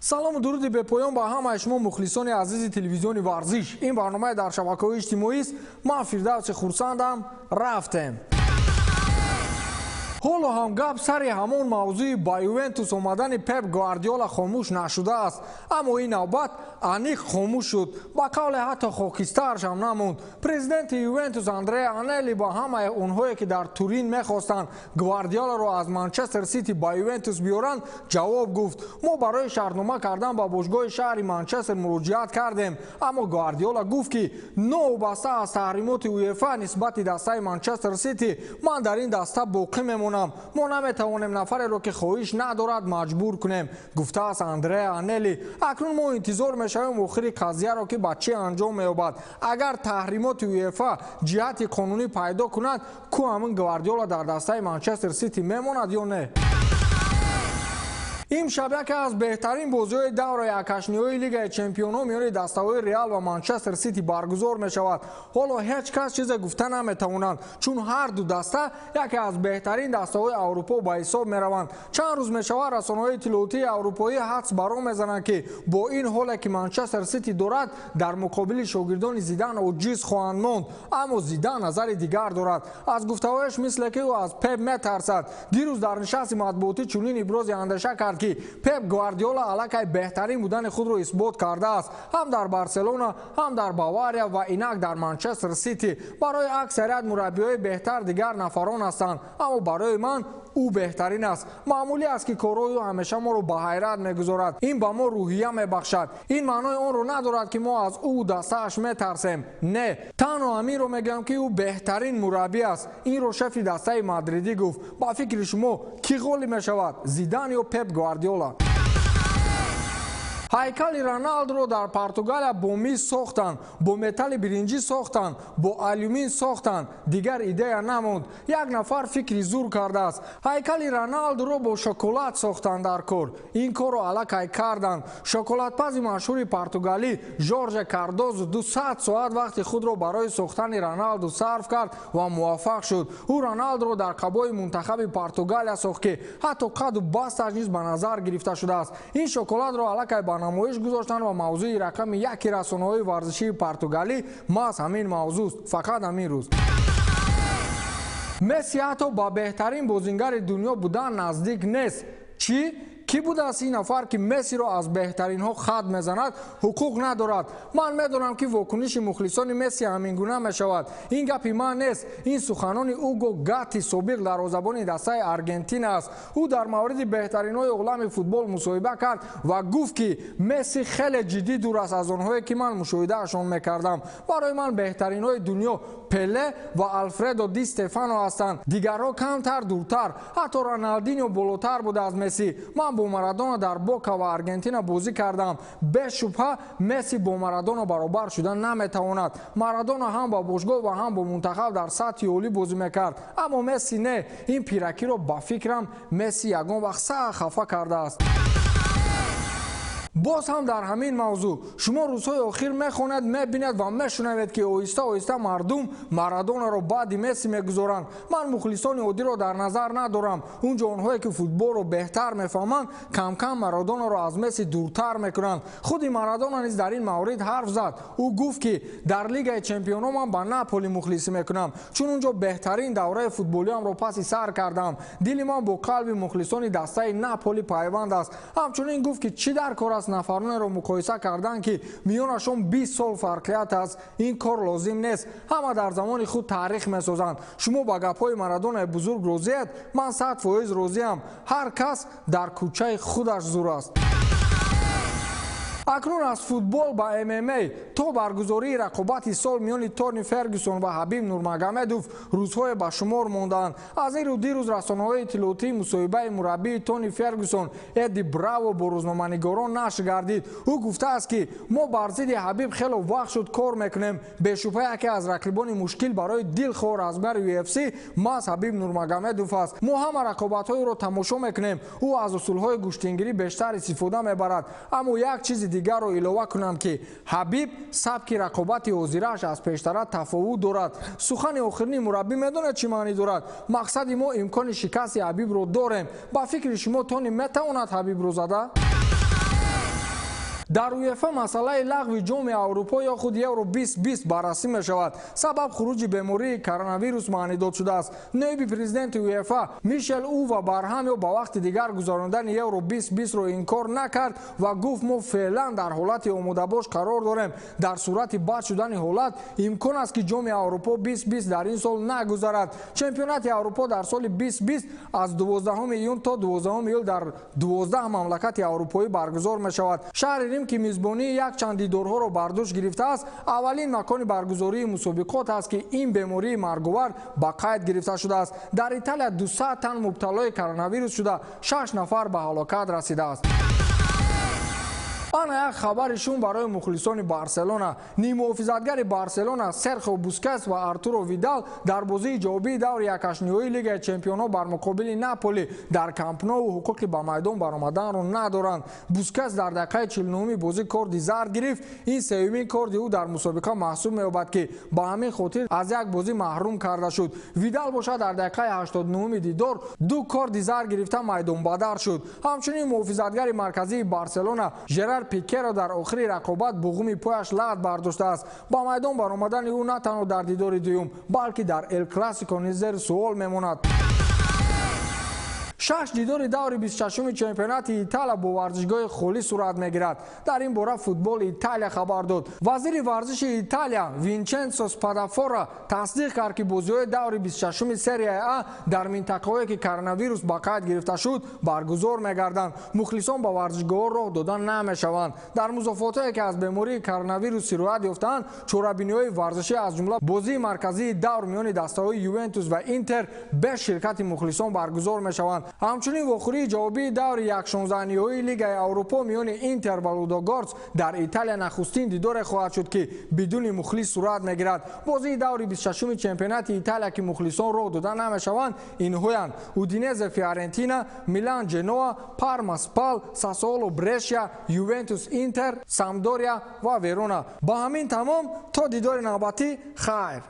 Салому дуруди бепоён ба ҳамаи шумо, мухлисони азизи телевизиони «Варзиш». Ин барномаи дар шабакаҳои иҷтимоист. Ман Фирдавси Хурсандам. Рафтем. Ҳоло ҳам гап сари ҳамон мавзӯи ба «Ювентус» омадани Пеп Гвардиола хомӯш нашудааст, аммо ин навбат аниқ хомӯш шуд. Ба қавле, ҳатто хокистаршам намонд. Президенти «Ювентус» Андреа Анели ба ҳамаи онҳое, ки дар Турин мехостанд Гвардиоларо аз «Манчестер Сити» ба «Ювентус» биёранд, ҷавоб гуфт: «Мо барои шартнома кардан ба бошгоҳи шаҳри Манчестер муроҷиат кардем, аммо Гвардиола гуфт, ки новобаста аз таҳримоти УЕФА нисбати дастаи «Манчестер Сити», ман дар ин даста боқӣ мемонам. Мо наметавонем нафареро, ки хоҳиш надорад, маҷбур кунем», гуфтааст Андреа Анели. Акнун мо интизор мешавем охири қазияро, ки ба чӣ анҷом меёбад. Агар таҳримоти УЕФА ҷиҳати қонунӣ пайдо кунад, ку ҳамин Гвардиола дар дастаи «Манчестер Сити» мемонад ё не. Имшаб яке аз беҳтарин бозиҳои давраи якҳаштниҳоии Лигаи чемпионҳо миёни дастаҳои «Реал» ва «Манчестер Сити» баргузор мешавад. Ҳоло ҳеҷ кас чизе гуфта наметавонанд, чун ҳар ду даста яке аз беҳтарин дастаҳои Аврупо ба ҳисоб мераванд. Чанд рӯз мешавад, расонаҳои иттилоотии аврупоӣ ҳадс баро мезананд, ки бо ин ҳоле, ки «Манчестер Сити» дорад, дар муқобили шогирдони Зидан оҷиз хоҳанд монд. Аммо Зидан назари дигар дорад. Аз гуфтаҳояш мисле, ки ӯ аз Пеп метарсад. Дирӯз дар нишасти матбуотӣ чунин ибрози андеша кард, ки Пеп Гвардиола аллакай беҳтарин будани худро исбот кардааст, ҳам дар «Барселона», ҳам дар «Бавария» ва инак дар «Манчестер Сити». Барои аксарият мураббиҳои беҳтар дигар нафарон ҳастанд, аммо барои ман ӯ беҳтарин аст. Маъмулӣ аст, ки корҳои ӯ ҳамеша моро ба ҳайрат мегузорад. Ин ба мо рӯҳия мебахшад. Ин маънои онро надорад, ки мо аз ӯ дастааш метарсем. Не, танҳо ҳаминро мегӯям, ки ӯ беҳтарин мураббӣ аст. Инро шефи дастаи мадридӣ гуфт. Ба фикри шумо, кӣ ғолиб мешавад, Зидан ё Пеп Гвардиола? Ҳайкали Роналдуро дар Португалия бо мис сохтанд, бо металли биринҷӣ сохтанд, бо алюмин сохтанд, дигар идея намонд. Як нафар фикри зур кардааст. Ҳайкали Роналдуро бо шоколад сохтанд дар кор. Ин корро аллакай карданд. Шоколадпази машҳури португалӣ Жорже Кардозу 200 соат вақти худро барои сохтани Роналду сарф кард ва муваффақ шуд. Ӯ Роналдуро дар қабои мунтахаби Португалия сохт, ки ҳатто қаду басташ низ ба назар гирифта шудааст. Ин шоколадро аллакай ба намоиш гузоштанд ва мавзӯи рақами яки расонаҳои варзишии португалӣ маҳз ҳамин мавзӯст. Фақат ҳамин рӯз Месси ҳатто ба беҳтарин бозингари дунё будан наздик нест. Чӣ? Кӣ будааст ин нафар, ки Мессиро аз беҳтаринҳо хат мезанад? Ҳуқуқ надорад. Ман медонам, ки вокуниши мухлисони Месси ҳамин гуна мешавад. Ин гапи ман нест, ин суханони Уго Гатти, собиқ дарвозабони дастаи Аргентина аст. Ӯ дар мавриди беҳтаринҳои олами футбол мусоҳиба кард ва гуфт, ки Месси хеле ҷиддӣ дур аст аз онҳое, ки ман мушоҳидаашон мекардам. Барои ман беҳтаринҳои дунё Пеле ва Алфредо Ди Стефано ҳастанд, дигарҳо камтар дуртар. Ҳатто Роналдино болотар буда аз Месси. Ман бо Марадона дар «Бока» ва Аргентина бозӣ кардам. Бешубҳа, Месси бо Марадона баробар шуда наметавонад. Марадона ҳам ба бошгоҳ ва ҳам бо мунтахаб дар сатҳи олӣ бозӣ мекард, аммо Месси не. Ин пиракиро, ба фикрам, Месси ягон вақт сахт хафа кардааст. Боз ҳам дар ҳамин мавзӯъ, шумо рӯзҳои охир мехонед, мебинед ва мешунавед, ки оҳиста оҳиста мардум Марадонаро баъди Месси мегузоранд. Ман мухлисони оддиро дар назар надорам. Унҷо онҳое, ки футболро беҳтар мефаҳманд, камкам Марадонаро аз Месси дуртар мекунанд. Худи Марадона низ дар ин маврид ҳарф зад. Ӯ гуфт, ки дар Лигаи чемпионҳо ман ба «Наполи» мухлисӣ мекунам, чун унҷо беҳтарин давраи футболиамро паси сар кардам. Дили ман бо қалби мухлисони дастаи «Наполи» пайванд аст. Ҳамчунин гуфт, ки чӣ дар кор аст нафаронеро муқоиса кардан, ки миёнашон 20 сол фарқият аст? Ин кор лозим нест. Ҳама дар замони худ таърих месозанд. Шумо ба гапҳои Марадонаи бузург розиед? Ман 100% розиам. Ҳар кас дар кӯчаи худаш зур аст. Акнун аз футбол ба ММА. То баргузории рақобати сол миёни Тони Фергюсон ва Ҳабиб Нурмагомедов рӯзҳое ба шумор мондаанд. Аз ин рӯ дирӯз расонаҳои иттилоотии мусоҳибаи мураббии Тони Фергюсон Эдди Браво бо рӯзноманигорон нашр гардид. Ӯ гуфтааст, ки мо бар зидди Ҳабиб хело вақт шуд кор мекунем. Бешубҳа, яке аз рақибони мушкил барои дилхоҳ размгари UFC маҳз Ҳабиб Нурмагомедов аст. Мо ҳама рақобатҳоеро тамошо мекунем. Ӯ аз усулҳои гӯштингирӣ бештар истифода мебарад. Аммо як чизи дигарро илова кунам, ки Ҳабиб сабки рақобати ҳозирааш аз пештара тафовут дорад. Сухани охирини мураббӣ медонед чӣ маънӣ дорад? Мақсади мо имкони шикасти Ҳабибро дорем. Ба фикри шумо, Тони метавонад Ҳабибро зада? Дар УЕФА масъалаи лағви Ҷоми Аврупо ё худ Евро 2020 баррасӣ мешавад. Сабаб хуруҷи бемории коронавирус маънӣ дод шудааст. Ноиби президенти УЕФА Мишел Ува барҳам ё ба вақти дигар гузарондани Евро 2020-ро инкор накард ва гуфт: мо феълан дар ҳолати омодабош қарор дорем. Дар сурати бад шудани ҳолат имкон аст, ки Ҷоми Аврупо 2020 дар ин сол нагузарад. Чемпионати Аврупо дар соли 2020 аз 12 июн то 12 июл дар 12 мамлакати аврупоӣ баргузор мешавад. Шаҳри Рим, ки мизбонии якчанд дидорҳоро бар дӯш гирифтааст, аввалин макони баргузории мусобиқот аст, ки ин бемории марговар ба қайд гирифта шудааст. Дар Италия 200 тан мубталои коронавирус шуда, 6 нафар ба ҳалокат расидааст. Ана як хабари шум барои мухлисони Барселона. Ниммуҳофизатгари Барселона Серхио Бускес ва Артуро Видал дар бозии ҷавобии даври якҳаштниҳоии Лигаи чемпионҳо бар муқобили Наполи дар Камп Ноу ҳуқуқи ба майдон баромаданро надоранд. Бускес дар дақиқаи 49-уми бозӣ корди зард гирифт. Ин сеюмин корди ӯ дар мусобиқа маҳсуб меёбад, ки ба ҳамин хотир аз як бозӣ маҳрум карда шуд. Видал бошад, дар дақиқаи 89-уми дидор ду корди зард гирифта, майдонбадар шуд. Ҳамчунин муҳофизатгари марказии Барселона Жерар Пикеро дар охири рақобат буғуми пояш лат бардоштааст. Ба майдон баромадани ӯ на танҳо дар дидори дуюм, балки дар Эл Классико низ зери суол мемонад. Шаш дидори даври 26-уми чемпионати Италия бо варзишгоҳи холӣ сурат мегирад. Дар ин бора Футболи Италия хабар дод. Вазири варзиши Италия Винченсо Спадафора тасдиқ кард, ки бозиҳои даври 26-уми Серияи А дар минтақаҳое, ки коронавирус ба қайд гирифта шуд, баргузор мегарданд. Мухлисон ба варзишгоҳҳо роҳ дода намешаванд. Дар музофотҳое, ки аз бемории коронавирус сироят ёфтаанд, чорабиниҳои варзишӣ, аз ҷумла бозии марказии давр миёни дастаҳои Ювентус ва Интер, бе ширкати мухлисон баргузор мешаванд. Ҳамчунин вохӯрии ҷавобии даври 1/16 ниҳоии Лигаи Аврупо миёни Интер ва Лудогорц дар Италия нахустин дидоре хоҳад шуд, ки бидуни мухлис сурат мегирад. Бозии даври 26-уми чемпионати Италия, ки мухлисон роҳ дода намешаванд, инҳоянд: Удинезе Фиорентина, Милан Ҷеноа, Парма Спал, Сасуоло Брешия, Ювентус Интер, Самдория ва Верона. Ба ҳамин тамом. То дидори навбатӣ, хайр.